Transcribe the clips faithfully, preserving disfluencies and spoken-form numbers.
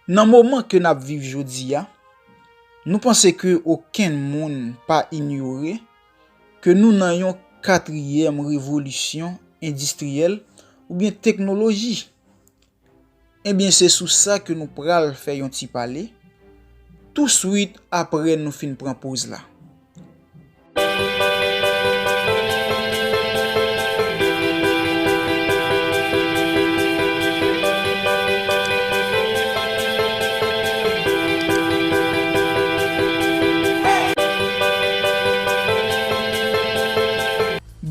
Nan moman ke n ap viv jodi a, nou panse ke okenn moun pa inyore ke nou nan yon katriyèm revolisyon endistriyèl oubyen teknoloji. Ebyen, se sou sa ke nou pral fè yon ti pale, touswit apre nou fin pran poz la.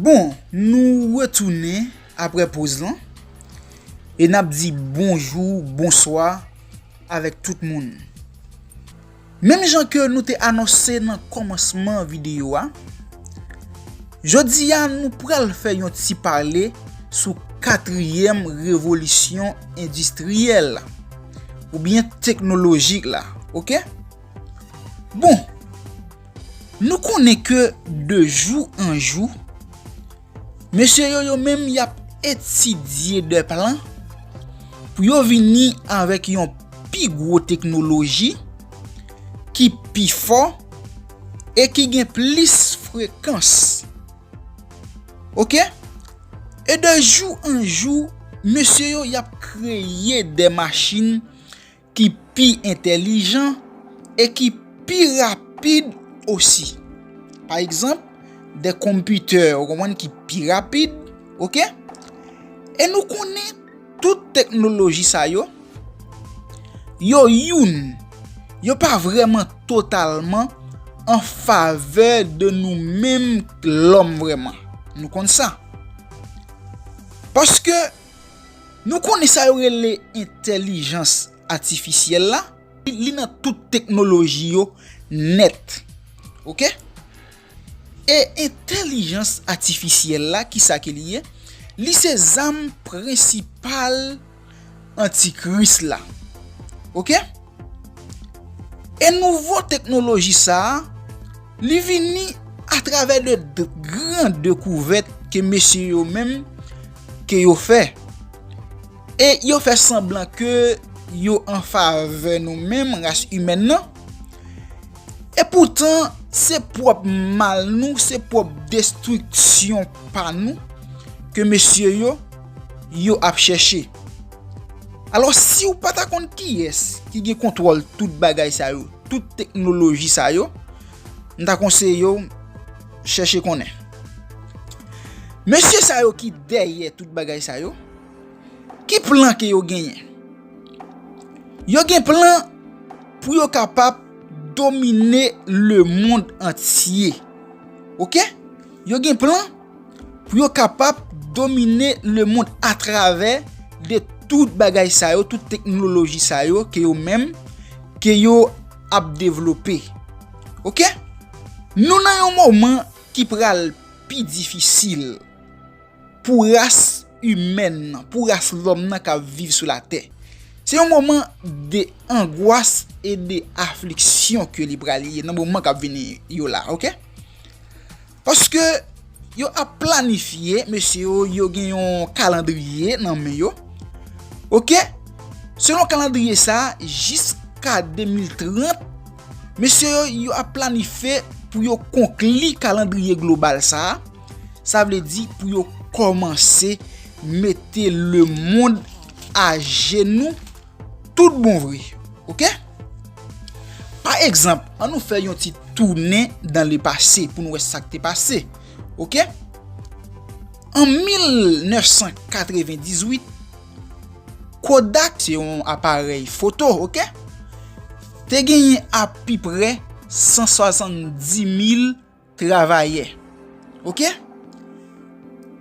Bon, nou retounen apre poz lan e n ap di bonjou, bonswa avèk tout moun. Menm jan ke nou te anonse nan kòmansman videyo a, jodi a nou pral fè yon ti pale sou katriyèm revolisyon endistriyèl oubyen teknolojik la, oke? Bon, nou konnen ke de jou an jou, mesye yo, yo menm y ap etidye de plan pou yo vini avèk yon pi gwo teknoloji ki pi fò e ki gen plis frekans. Oke? E de jou an jou, mesye yo, y ap kreye de machin ki pi entèlijan e ki pi rapid osi. Pa egzanp, de konpitè, ou konprann, ki pi rapid, oke? E nou konnen tout teknoloji sa yo, yo youn, yo pa vrèman totalman an favè de nou menm lòm vrèman. Nou konn sa. Paske nou konnen sa yo rele entèlijans atifisyèl la, li nan tout teknoloji yo nèt. Oke? E entèlijans atifisyèl la, kisa ke li ye? Li se zam prensipal antikris la. Oke? E nouvo teknoloji sa a, li vini atravè de, de gran dekouvèt ke mesye yo menm ke yo fè. E yo fè sanblan ke yo an favè nou menm, ras imèn nan. E poutan, se pwòp mal nou, se pwòp destriksyon pa nou ke mesye yo, yo ap chèche. Alò, si w pa ta konn kiyès ki gen kontwòl tout bagay sa yo, tout teknoloji sa yo, m ta konseye w chèche konnen. Mesye sa yo ki dèyè tout bagay sa yo, ki plan ke yo genyen? Yo gen plan pou yo kapab domine lemonn antye. Oke? Yo gen plan pou yo kapab domine lemonn atravè de tout bagay sa yo, tout teknoloji sa yo ke yo menm, ke yo ap devlope. Oke? Nou nan yon moman ki pral pi difisil pou ras imèn nan, pou ras lòm nan k ap viv sou latè. Se yon moman de angwas e de afliksyon ke li pral ye nan moman k ap vini yo la, oke? Paske yo ap planifye, mesye yo, yo gen yon kalandriye nan men yo. Oke? Selon kalandriye sa a, jiska de mil trant, mesye yo, yo ap planifye pou yo konkli kalandriye global sa a. Sa vle di pou yo kòmanse mete lemonn ajenou tout bon vre. Oke? Pa egzanp, ann nou fè yon ti tounen dan lepase pou n wè sa k te pase. Oke? An mil nèf san katrevendizuit, Kodak, se yon aparèy foto, oke? Te genyen apiprè san swasanndis mil travayè. Oke?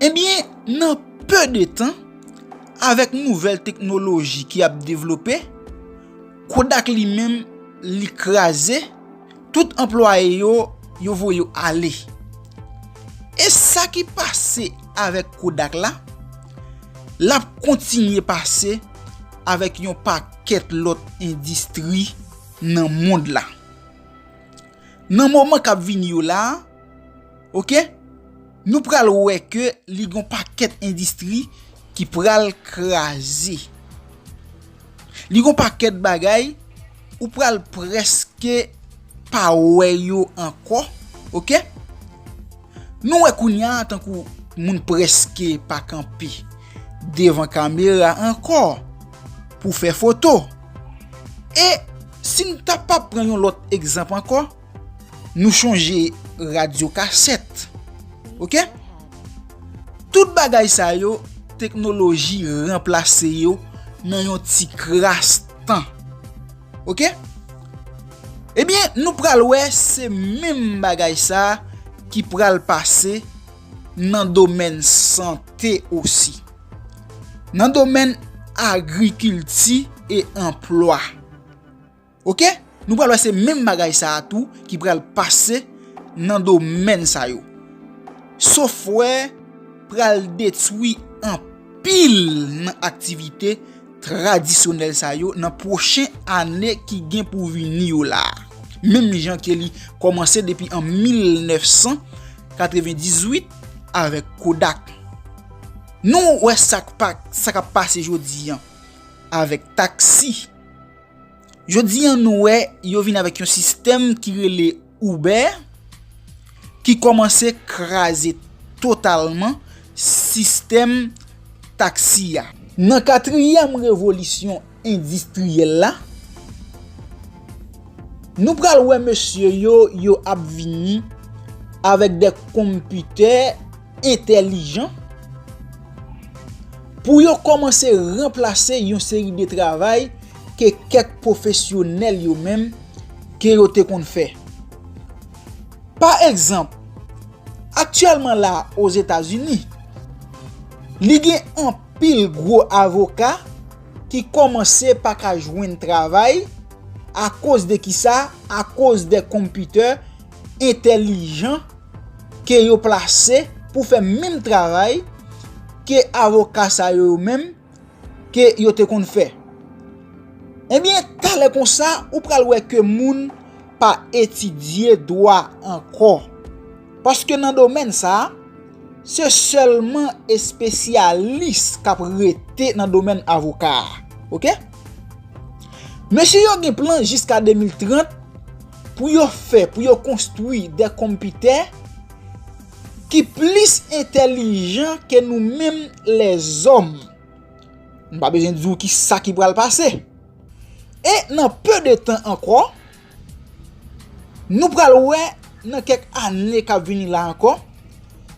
Ebyen, nan pe de tan, avèk nouvèl teknoloji ki ap devlope, Kodak li menm, li kraze, tout anplwaye yo, yo voye yo ale. E sa ki pase avèk Kodak la, l ap kontinye pase avèk yon pakèt lòt endistri nan mond la. Nan moman k ap vini yo la a, oke, nou pral wè ke li gen yon pakèt endistri ki pral kraze. Li gon pakèt bagay ou pral prèske pa wè yo ankò, oke? Nou wè kounye a tankou moun prèske pa kanpe devan kamera ankò pou fè foto. E si n ta pa pran yon lòt egzanp ankò, nou chonje radyo kasèt. Oke? Tout bagay sa yo, teknoloji ranplase yo nan yon ti kras tan. Oke? Ebyen, nou pral wè se menm bagay sa ki pral pase nan domèn sante osi. Nan domèn agrikilti e anplwa. Oke? Nou pral wè se menm bagay sa a tou ki pral pase nan domèn sa yo. Sofwè pral detwi anpil nan aktivite tradisyonèl sa yo nan pwochen ane ki gen pou vini yo la. Menm jan ke li kòmanse depi an mil nèf san katrevendizuit avèk Kodak. Nou wè sa k pa, sa k ap pase jodi an avèk taksi. Jodi an nou wè yo vin avèk yon sistèm ki rele Uber, ki kòmanse kraze totalman sistèm taksi a. Nan katriyèm revolisyon endistriyèl la, nou pral wè mesye yo, yo ap vini avèk de konpitè entèlijan pou yo kòmanse ranplase yon seri de travay ke kèk pwofesyonèl yo menm ke yo te konn fè. Pa egzanp, aktyèlman la Ozetazini, li gen anpil gwo avoka ki kòmanse pa ka jwenn travay akoz de kisa? Akoz de konpitè entèlijan ke yo plase pou fè menm travay ke avoka sa yo, yo menm ke yo te konn fè. Ebyen, talè konsa, ou pral wè ke moun pa etidye dwa ankò. Paske nan domèn sa a, se sèlman espesyalis k ap rete nan domèn avoka a. Oke? Mesye yo gen plan jiska de mil trant pou yo fè, pou yo konstwi de konpitè ki plis entèlijan ke nou menm lèzòm. M pa bezwen di w ki sa ki pral pase. E nan pe de tan ankò, nou pral wè nan kèk ane k ap vini la ankò,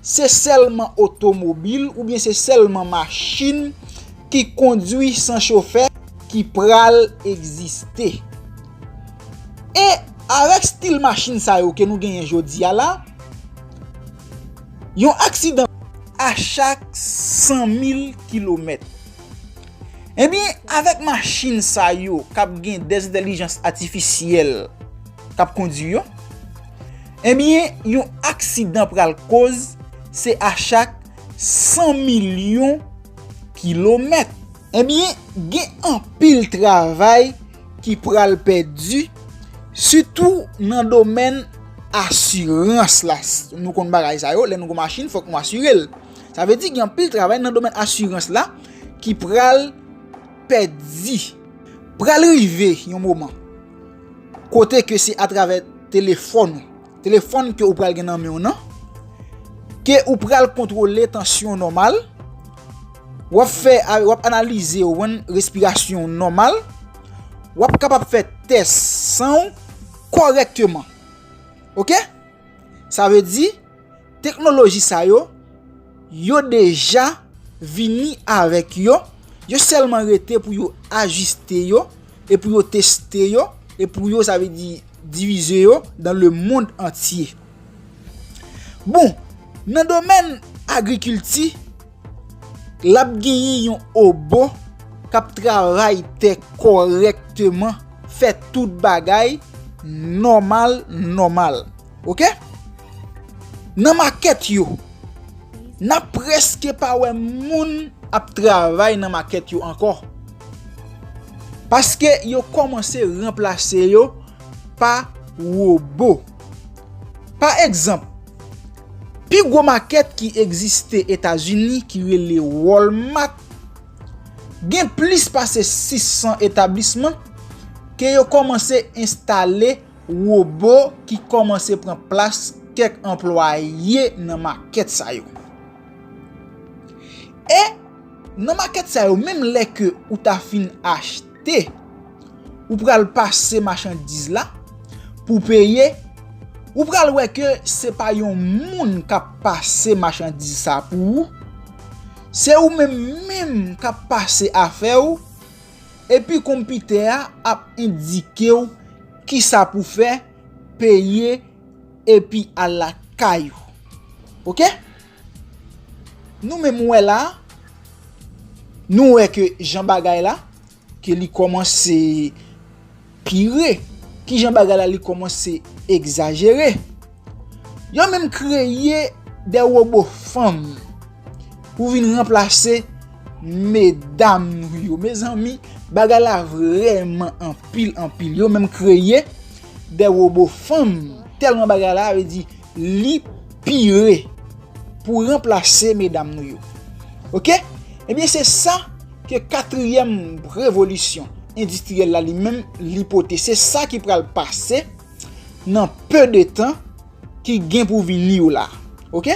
se sèlman otomobil oubyen se sèlman machin ki kondwi san chofè ki pral egziste. E avèk stil machin sa yo ke nou genyen jodi a la, yon aksidan a chak san mil kilomèt. Ebyen, avèk machin sa yo k ap gen dèzentèlijans atifisyèl k ap kondwi yo, ebyen, yon aksidan pral koz se a chak san milyon kilomèt. Ebyen, gen anpil travay ki pral pèdi, sitou nan domèn asirans la. Nou konn bagay sa yo, lè nou gon machin, fòk nou asire l. Sa vle di gen anpil travay nan domèn asirans la ki pral pèdi. Pral rive yon moman kote ke se atravè telefòn ou, telefòn ke ou pral gen nan men w nan, ke ou pral kontwole tansyon w nòmal, w ap fè, w ap analize w, respirasyon w nòmal, w ap kapab fè tès san w kòrèkteman. Oke? Sa vle di, teknoloji sa yo, yo deja vini avèk yo, yo sèlman rete pou yo ajiste yo, e pou yo teste yo, e pou yo, sa vle di, divize yo dans le monde entier. Bon, nan domèn agrikilti, l ap genyen yon obo k ap travay tè kòrèkteman, fè tout bagay nòmal, nòmal. Oke? Nan makèt yo, n ap prèske pa wè moun ap travay nan makèt yo ankò. Paske yo kòmanse ranplase yo pa wobo. Pa egzanp, pi gwo makèt ki egziste Etazini ki rele Walmart, Gen plis pase sis san etablisman ke yo kòmanse enstale wobo ki kòmanse pran plas kèk anplwaye nan makèt sa yo. E nan makèt sa yo, menm lè ke ou ta fin achte, ou pral pase machandiz la pou peye, ou pral wè ke se pa yon moun k ap pase machandiz sa pou ou. Se ou menm menm k ap pase afè w, epi konpitè a ap endike w kisa pou fè, peye, epi al lakay ou. Oke? Nou menm wè la, nou wè ke jan bagay la, ke li kòmanse pire, ki jan bagay la li kòmanse egzajere. Yo menm kreye de wobo fanm pou vin ranplase medam nou yo. Mezanmi, bagay la vrèman anpil, anpil. Yo menm kreye de wobo fanm. Tèlman bagay la, vle di, li pire pou ranplase medam nou yo. Oke? Ebyen, se sa ke katriyèm revolisyon endistriyèl la li menm li pote. Se sa ki pral pase nan peu de tan ki gen pou vini yo la. Oke?